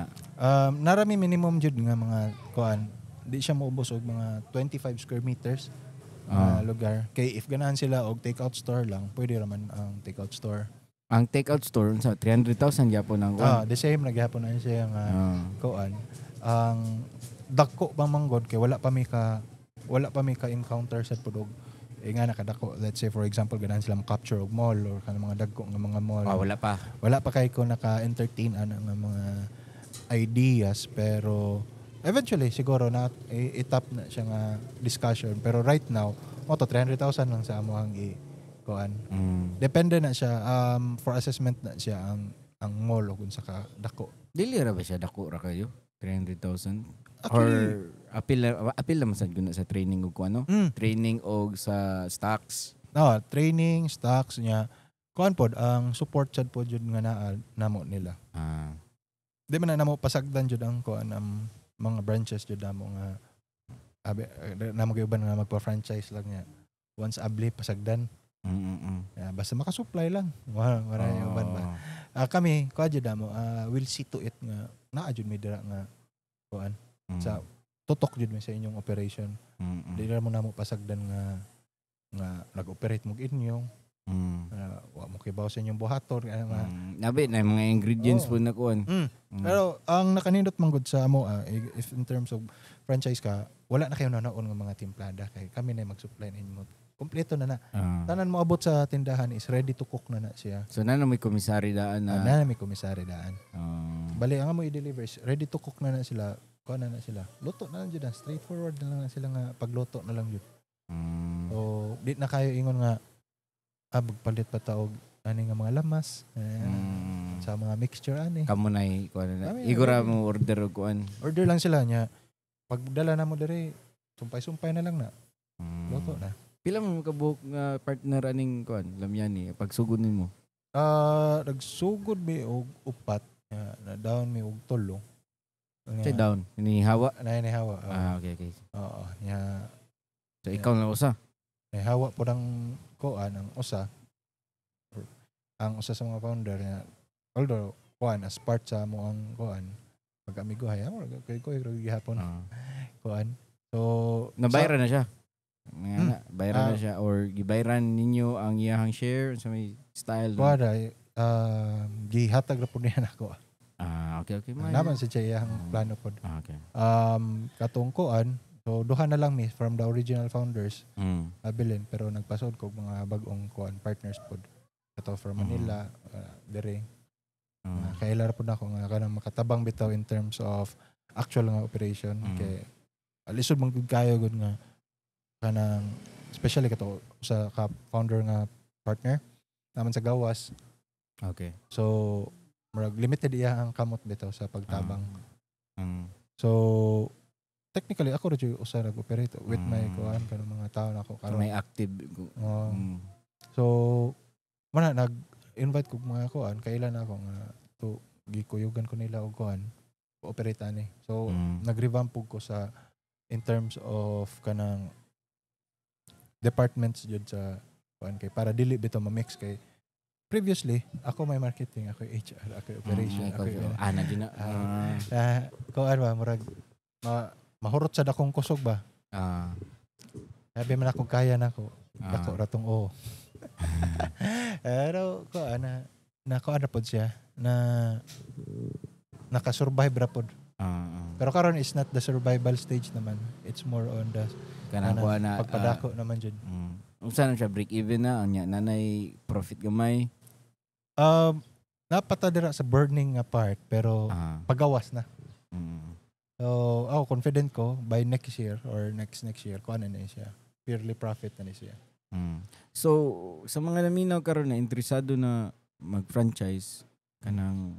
Speaker 3: Narami minimum jud nga mga kuan, di siya moubos og mga 25 square meters lugar. Kay if ganahan sila og take out store lang, pwede ra man ang take out store.
Speaker 2: Ang take out store sa 300,000 gyapon ang kuan.
Speaker 3: The same na gyapon na siya nga kuan. Ang dagko pa manggod kay wala pa mi ka encounter sa pud og Eh nga nakadako. Let's say, for example, ganahan sila mo-capture og mall or kanang mga dagko nga mga mall.
Speaker 2: Ah, wala pa.
Speaker 3: Wala pa kay ko naka-entertain ana nga mga ideas, pero eventually siguro na itap na siya nga discussion, pero right now mo to 300,000 lang sa amohang i kuan. Depende na siya, for assessment na siya ang mall o kung sa ka dako.
Speaker 2: Dili ra ba siya dako ra kayo? 300,000?
Speaker 3: Actually,
Speaker 2: Or apil apil lang sad guna sa training og kuan, no?
Speaker 3: Mm.
Speaker 2: Training og sa stocks.
Speaker 3: No, training, stocks niya. Kuan pod ang support sad pod jud nga naa namo nila. Di man na namo pasagdan jud ang kuan, ang mga branches jud namo nga abi namo kay uban nga magpa-franchise lang niya. Once abli, pasagdan. Yeah, basta makasupply lang. Wala wala yung uban ba. Ah, kami kuan jud namo, we'll see to it nga naa jud mi dira nga kuan sa tutok jud mi sa inyong operation. Di ra mo namo pasagdan nga nga nag-operate mo inyong wa mo kibaw sa inyong buhaton kaya nga.
Speaker 2: Nabi na yung mga ingredients
Speaker 3: Oo.
Speaker 2: po na kuan.
Speaker 3: Pero ang nakanindot man gud sa amo, if in terms of franchise ka, wala na kayo nanaon ng mga timplada kay kami na mag-supply ninyo. Kompleto na na. Tanan mo abot sa tindahan is ready to cook na na siya.
Speaker 2: So na may commissary daan
Speaker 3: Na,
Speaker 2: na.
Speaker 3: na may commissary daan. Bali ang amo i-deliver is ready to cook na na sila. Kuha na na sila. Luto na lang jud na. Straightforward na lang na sila nga pagluto na lang jud. So di na kayo ingon nga magpalit pa ta og ani nga mga lamas eh, sa mga mixture ani.
Speaker 2: Kamo na kuan na.
Speaker 3: Kami na,
Speaker 2: Igora
Speaker 3: ready.
Speaker 2: mo order og kuan.
Speaker 3: Order lang sila niya. Pagdala na mo dere, sumpay-sumpay na lang na. Luto na.
Speaker 2: Pila mo kabuok nga partner aning kuan lamyani pagsugod nimo?
Speaker 3: Ah, nagsugod mi og upat, nga na down mi og tulo. Nga,
Speaker 2: Say down ni hawa.
Speaker 3: Na ni hawa. Oo.
Speaker 2: Ah, okay.
Speaker 3: Oo, nya
Speaker 2: So ikaw na usa.
Speaker 3: nahawa po ng kuan ang usa. Ang usa sa mga founder niya. Although kuan as part sa mo ang kuan pag-amigo hay mo kay ko gihapon kuan. So
Speaker 2: Nabayran na siya. Nga na, bayran na siya or gibayran ninyo ang iyahang share sa may style.
Speaker 3: Kuan ra, gihatag ra po niya nako.
Speaker 2: Ah, okay. May.
Speaker 3: Naman si Jay ang plano pod.
Speaker 2: Ah, okay.
Speaker 3: Katong kuan, so duha na lang mi from the original founders abilin, pero nagpasod kog mga bag-ong kuan partners pod. Kato from Manila, dere. Kaila ra pod nako nga kanang makatabang bitaw in terms of actual nga operation kay lisod man gud kayo gud nga kanang especially kato sa ka founder nga partner naman sa gawas. So murag limited iya ang kamot bitaw sa pagtabang. So technically ako ra jud usa nag-operate with my kuan kanang mga tao nako
Speaker 2: So,
Speaker 3: karon.
Speaker 2: may active.
Speaker 3: Oo. So mana nag-invite ko mga kuan, kailan ako nga to gikuyugan ko nila og kuan operate ani. So nag-revamp pug ko sa in terms of kanang departments jud sa kuan kay para dili bitaw ma-mix kay previously ako may marketing, ako HR, ako operation,
Speaker 2: Ikaw,
Speaker 3: ako
Speaker 2: na jud na.
Speaker 3: Ah. Kuan ba murag mahurot sa dakong kusog ba. Sabi man ako kaya nako. Dako ra tong oo. Pero kuan na na kuan ra pod siya na nakasurvive ra pod. Pero karon is not the survival stage naman. It's more on the
Speaker 2: Kanang
Speaker 3: ano,
Speaker 2: kuan na
Speaker 3: pagpadako naman jud.
Speaker 2: Unsa na siya, break even na unya nanay profit gamay?
Speaker 3: Napata dira sa burning nga part pero pagawas na. So, ako confident ko by next year or next next year kuan na ni siya. Purely profit na ni siya.
Speaker 2: So sa mga naminaw karon na interesado na mag-franchise kanang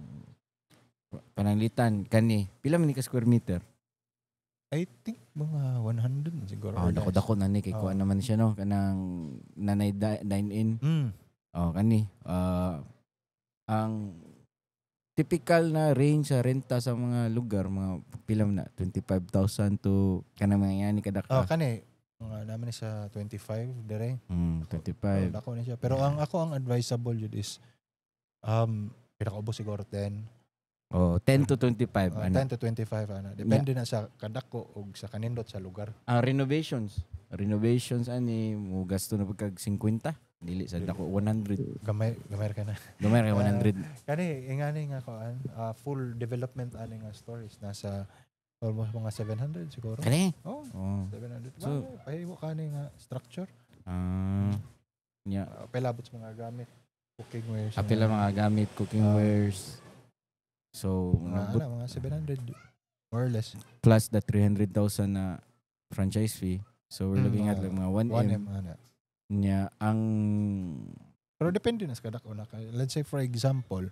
Speaker 2: pananglitan kani, pila man ni ka square meter?
Speaker 3: I think mga 100 na siguro
Speaker 2: Oh,
Speaker 3: or less.
Speaker 2: dako-dako na ni kay
Speaker 3: Oo.
Speaker 2: kuan naman siya, no, kanang nanay dine in. Oh, kani ang typical na range sa renta sa mga lugar, mga pila man na, 25,000 to kanang mga yani
Speaker 3: Oh,
Speaker 2: kadaka.
Speaker 3: kani mga naman ni sa 25 dire.
Speaker 2: 25.
Speaker 3: Oh, dako ni siya. Pero ang ako ang advisable jud is pinakaubos siguro 10.
Speaker 2: Oh, 10 to 25 ano.
Speaker 3: 10 to 25 ana. Depende na sa kadako og sa kanindot sa lugar.
Speaker 2: Ang renovations. Renovations ani mo gasto na pagkag 50. Dili sa dako 100.
Speaker 3: Gamay gamay ka na.
Speaker 2: Gamay ra 100.
Speaker 3: Kani ingani nga kuan, full development ani nga stories nasa almost mga 700 siguro.
Speaker 2: Kani?
Speaker 3: Oh,
Speaker 2: Oh.
Speaker 3: 700.
Speaker 2: So-
Speaker 3: So, pahimo kani nga structure.
Speaker 2: Ah. Nya.
Speaker 3: Pelabot sa mga gamit. Cooking wares.
Speaker 2: Apil ang mga gamit, cooking wares. So,
Speaker 3: Mga, ano, mga 700 more or less.
Speaker 2: Plus the 300,000 na franchise fee. So, we're looking at like mga 1M.
Speaker 3: 1M ana.
Speaker 2: Nya, ang
Speaker 3: Pero depende na sa kadako na. Let's say, for example,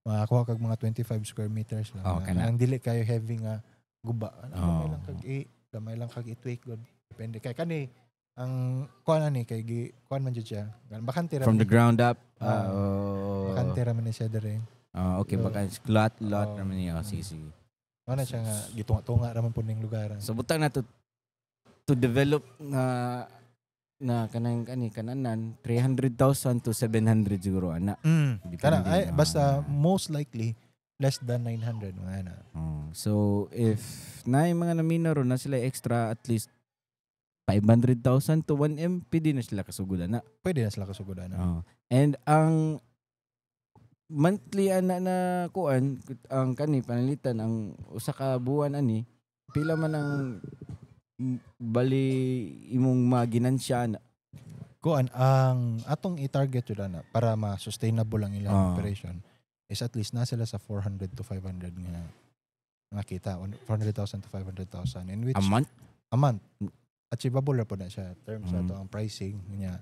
Speaker 3: makakuha kag mga 25 square meters lang.
Speaker 2: Oh, kana.
Speaker 3: Ang dili kayo heavy nga guba. Ano, gamay lang kag i-tweak god. Depende kay kani ang kuan ani kay gi kuan man jud siya. Bakante ra
Speaker 2: From the ground up.
Speaker 3: Ah,
Speaker 2: Oh.
Speaker 3: bakante ra man ni siya dere.
Speaker 2: Ah, okay,
Speaker 3: So,
Speaker 2: baka lot lot naman niya. Oh, sige, sige.
Speaker 3: Ano siya nga gitunga-tunga ra man pud ning lugar.
Speaker 2: So butang na to develop na na kanang kani kananan 300,000 to 700 siguro ana.
Speaker 3: Kana
Speaker 2: Depende
Speaker 3: ay
Speaker 2: na.
Speaker 3: Basta most likely less than 900 mga ana.
Speaker 2: Oh, so if na yung mga namina ron na sila extra at least 500,000 to 1M, pwede na sila kasugod ana.
Speaker 3: Pwede na sila kasugod ana.
Speaker 2: Oh. And ang monthly ana na kuan ang kani panalitan ang usa ka buwan ani pila man ang bali imong maginansya ana?
Speaker 3: Kuan, ang atong i-target yun ana para ma-sustainable ang ilang operation is at least na sila sa 400 to 500 nga nga kita, 400,000 to 500,000 in which
Speaker 2: A month?
Speaker 3: A month. Achievable ra po na siya terms ato ang pricing niya,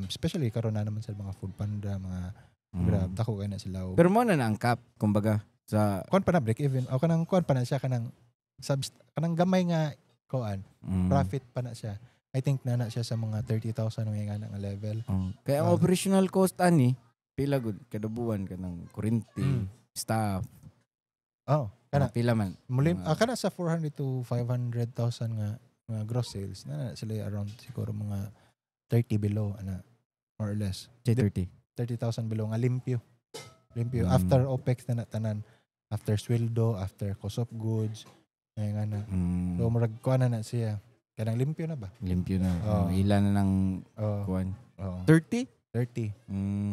Speaker 3: especially karon na naman sa mga Food Panda, mga Grab, dako kay na sila og
Speaker 2: Pero mo na na ang cap kumbaga sa
Speaker 3: kuan pa na, break even o kanang kuan pa na siya, kanang subst kanang gamay nga kuan, profit pa na siya. I think na na siya sa mga 30,000 nga nga level.
Speaker 2: Oh. Kaya ang operational cost ani pila gud kada buwan kanang kuryente, staff,
Speaker 3: Oh, kana
Speaker 2: kana pila man?
Speaker 3: muli kana sa 400 to 500,000 nga nga gross sales na na sila around siguro mga 30 below ana, more or less.
Speaker 2: Say 30.
Speaker 3: 30,000 below nga limpyo. Limpyo after OPEX na na tanan, after sweldo, after cost of goods, nga na. So murag kuan na na siya. Kanang limpyo na ba?
Speaker 2: Limpyo na.
Speaker 3: Oh.
Speaker 2: Oh, ila na ng
Speaker 3: Oh,
Speaker 2: kuan.
Speaker 3: oh,
Speaker 2: 30?
Speaker 3: 30.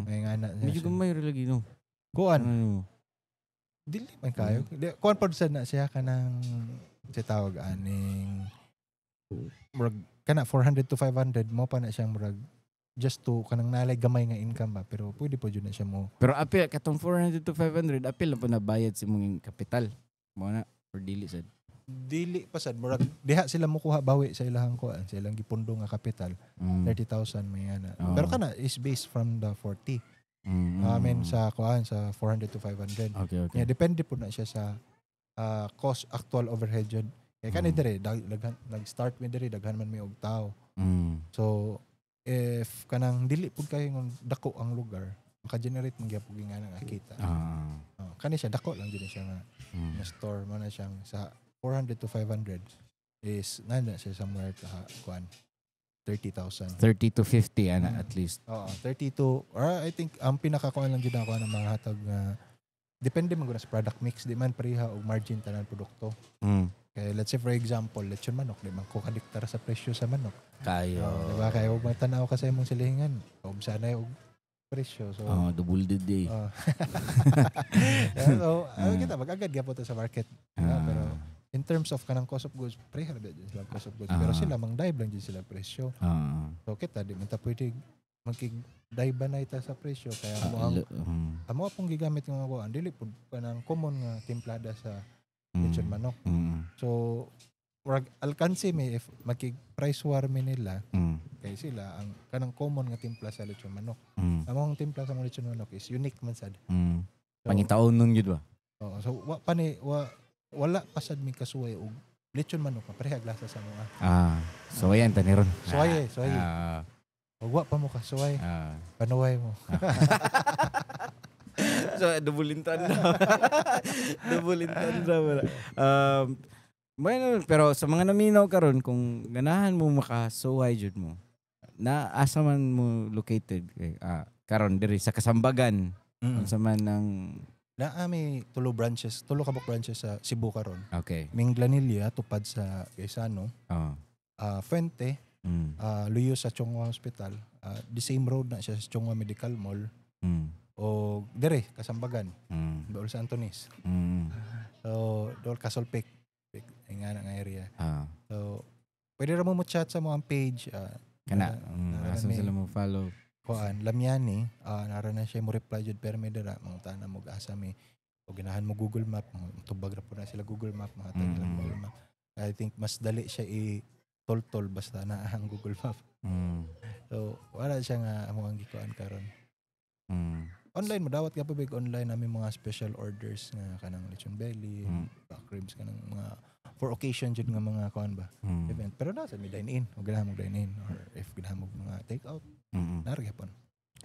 Speaker 3: Nga na.
Speaker 2: Medyo gamay ra lagi, no.
Speaker 3: Kuan,
Speaker 2: Ano?
Speaker 3: dili man kayo. Di, kuan pod sad na siya kanang si tawag aning murag kana 400 to 500 mo pa na siyang murag just to kanang nalay gamay nga income ba, pero pwede po jud na siya mo.
Speaker 2: Pero apil katong 400 to 500 apil na po na bayad sa imong kapital. Mo na or dili sad?
Speaker 3: Dili pa sad, murag diha sila mokuha bawi sa ilahang kuan, sa ilang gipundo nga kapital, 30,000 may ana. Pero kana is based from the 40. I mean, sa kuan, sa 400 to 500.
Speaker 2: Okay.
Speaker 3: Yeah, depende po na siya sa cost, actual overhead yun. Kaya kani dere daghan nag-start mi dere, daghan man mi og tao. So if kanang dili pud kayo ng dako ang lugar, maka-generate man gyapon nga nga kita. Oh, kani siya dako lang jud siya nga, nga store mo na siyang sa 400 to 500 is nana siya somewhere ta kuan 30,000.
Speaker 2: 30 to 50 ana at least.
Speaker 3: Oo, 30 to or I think ang pinaka kuan lang jud ako ang mga hatag nga depende man gud sa product mix, di man pareha og margin tanan produkto. Kaya let's say, for example, lechon manok, di man ko kadiktar sa presyo sa manok.
Speaker 2: Kayo.
Speaker 3: Oh, di ba? Kaya huwag magtanaw ka sa imong silingan. Huwag sana og presyo. So,
Speaker 2: Oh, double the day.
Speaker 3: oh. Yeah, so, kita, mag-agad gyapon to sa market. Pero in terms of kanang cost of goods, pareha ra din sila cost of goods. Pero sila, mang-dive lang din sila presyo. So, kita, di man ta pwede magkig-dive na ita sa presyo. Kaya mo ang amo pong gigamit nga kuan, dili pud kanang common nga timplada sa lechon manok. So, murag alkansi mi if makig price war mi nila kay sila ang kanang common nga timpla sa lechon manok. Among timpla sa mga lechon manok is unique man sad. So,
Speaker 2: Pangitaon nun yun ba?
Speaker 3: Oo, so wa pa ni wala pa sad mi kasuway og lechon manok nga parehag lasa sa mga.
Speaker 2: Ah, so ayan taniron.
Speaker 3: Suway, suway. Og wa pa mo kasuway, panuway mo.
Speaker 2: So double entendre. Double entendre wala. Bueno, pero sa mga naminaw karon, kung ganahan mo makasuway jud mo, na asa man mo located kay karon diri sa Kasambagan, unsa man ang
Speaker 3: Naa mi tulo branches, tulo ka buok branches sa Cebu karon.
Speaker 2: Okay.
Speaker 3: Minglanilla tupad sa Gaisano, Fuente, luyo sa Chong Hua Hospital, the same road na siya sa Chong Hua Medical Mall o dire Kasambagan, dool sa Antonis. So dool Kasolpik, nga na nga area. So pwede ra mo mo chat sa mo ang page,
Speaker 2: Kana. Nara Asa sila mo follow?
Speaker 3: Kuan, Lamyani, nara na siya mo reply jud pero may dira mangutana mo asa mi o ganahan mo Google Map, tubag ra po na sila Google Map, mga mm Google Map. I think mas dali siya i tol-tol basta na ang Google Map. So wala siya nga amo ang gikuan karon. Online mo dawat ka pa big online namin mga special orders nga kanang lechon belly, back ribs, kanang mga for occasion jud nga mga kuan ba event. Pero nasa may dine in, o ganahan mo dine in or if ganahan mo mga take out, nara gyapon.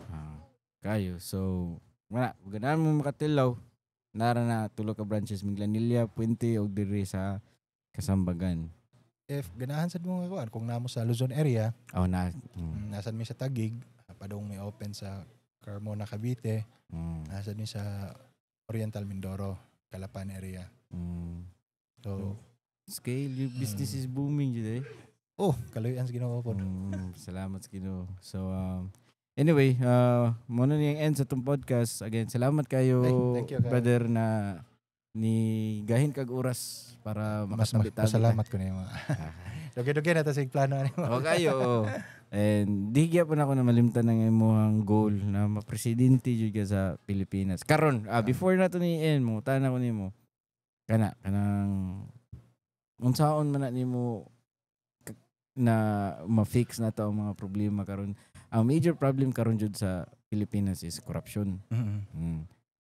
Speaker 2: Ah, kayo. So, wala, ganahan mo makatilaw. Nara na tulo ka branches, Minglanilla, Puente ug diri sa Kasambagan.
Speaker 3: If ganahan sad mo nga kuan kung namo sa Luzon area,
Speaker 2: Oh na.
Speaker 3: Nasan mi sa Taguig, padung may open sa Carmona, Cavite, nasa mi sa Oriental Mindoro, Calapan area. So,
Speaker 2: Scale, your business is booming jud eh.
Speaker 3: Oh, kaluyan sa Ginoo pod.
Speaker 2: Salamat sa Ginoo. So anyway, mo na niyang end sa itong podcast. Again, salamat kayo,
Speaker 3: Ay, thank you, kayo.
Speaker 2: Brother, na ni gahin kag oras para
Speaker 3: Mas
Speaker 2: makatabi-tabi.
Speaker 3: Pasalamat ko nimo. Dugi-dugi na ta sig plano ani mo.
Speaker 2: O kayo. And di gyapon ako na malimtan ang imong goal na mapresidente jud ka sa Pilipinas. Karon, before na to ni end mo, tana ko nimo. Kana kanang unsaon man na nimo na ma-fix na to ang mga problema karon. Ang major problem karon jud sa Pilipinas is corruption.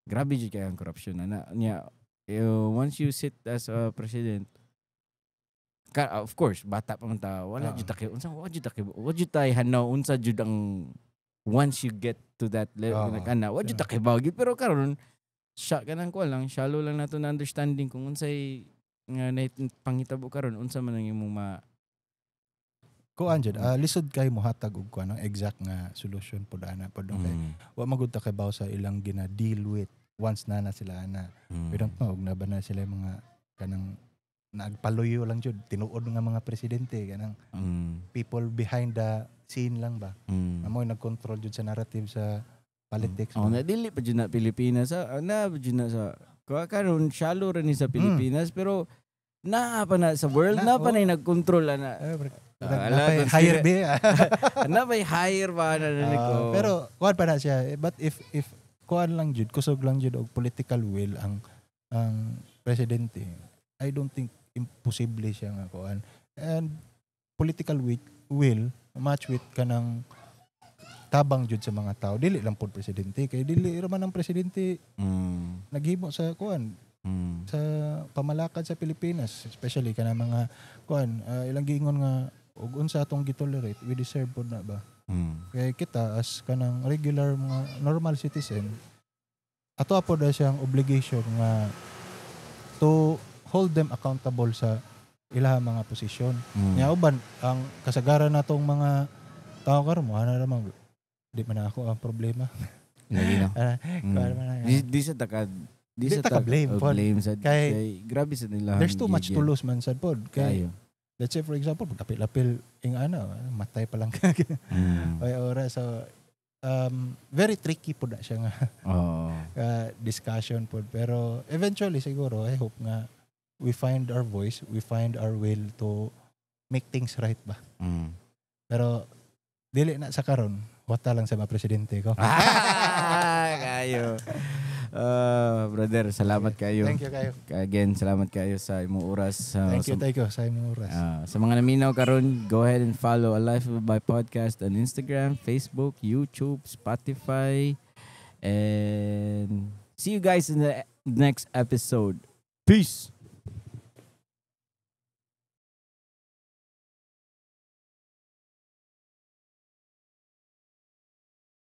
Speaker 2: Grabe jud kay ang corruption ana niya. Once you sit as a president ka, of course bata pa man ta, wala jud ta kay unsa, wa jud ta kay, wa jud tay hanaw unsa jud ang once you get to that level na kana wa jud ta kay gyud. Pero karon siya kanang ko lang shallow lang nato na understanding kung unsay nga panghitabo karon, unsa man ang imong ma
Speaker 3: Kuan jud, lisod kay mohatag og kuan ang exact nga solution pod ana pod no, kay wa magud ta kay sa ilang gina deal with once na na sila ana. We don't know og na ba na sila yung mga kanang nagpaluyo lang jud tinuod nga mga presidente kanang people behind the scene lang ba. Amo nag-control jud sa narrative sa politics.
Speaker 2: Oh, na dili pa jud na Pilipinas sa na jud na sa kuha karon shallow ra ni sa Pilipinas, pero naa pa na sa world na, pa na nagkontrol ana.
Speaker 3: Ala, higher ba?
Speaker 2: Na may higher ba na ko.
Speaker 3: Pero kuan pa na siya. But if kuan lang jud, kusog lang jud og political will ang presidente, I don't think imposible siya nga kuan. And political will match with kanang tabang jud sa mga tao. Dili lang pod presidente kay dili ra man ang presidente naghimo sa kuan sa pamalakad sa Pilipinas, especially kanang mga kuan ilang giingon nga og unsa atong gitolerate, we deserve pod na ba. Kay kita as kanang regular mga normal citizen, ato pod na siyang obligation nga to hold them accountable sa ilahang mga posisyon. Nya uban ang kasagaran natong mga tao karon mo ana ra man di man ako ang problema.
Speaker 2: Lagi no. Di sa taka di sa
Speaker 3: taka blame pod.
Speaker 2: Blame sa kay grabe sa nila.
Speaker 3: There's too much to lose man sad pod. Kay let's say for example, pagkapil-apil ing ana, matay pa lang ka. Ay oras, so very tricky pod na siya nga. Discussion pod, pero eventually siguro I hope nga we find our voice, we find our will to make things right ba. Pero dili na sa karon, wata lang sa mga presidente ko.
Speaker 2: Kayo. Brother, salamat kayo.
Speaker 3: Thank you kayo.
Speaker 2: Again, salamat kayo sa imong oras.
Speaker 3: Thank you tayo sa imong oras.
Speaker 2: Sa mga naminaw karon, go ahead and follow A Life of a Bai Podcast on Instagram, Facebook, YouTube, Spotify, and see you guys in the next episode. Peace.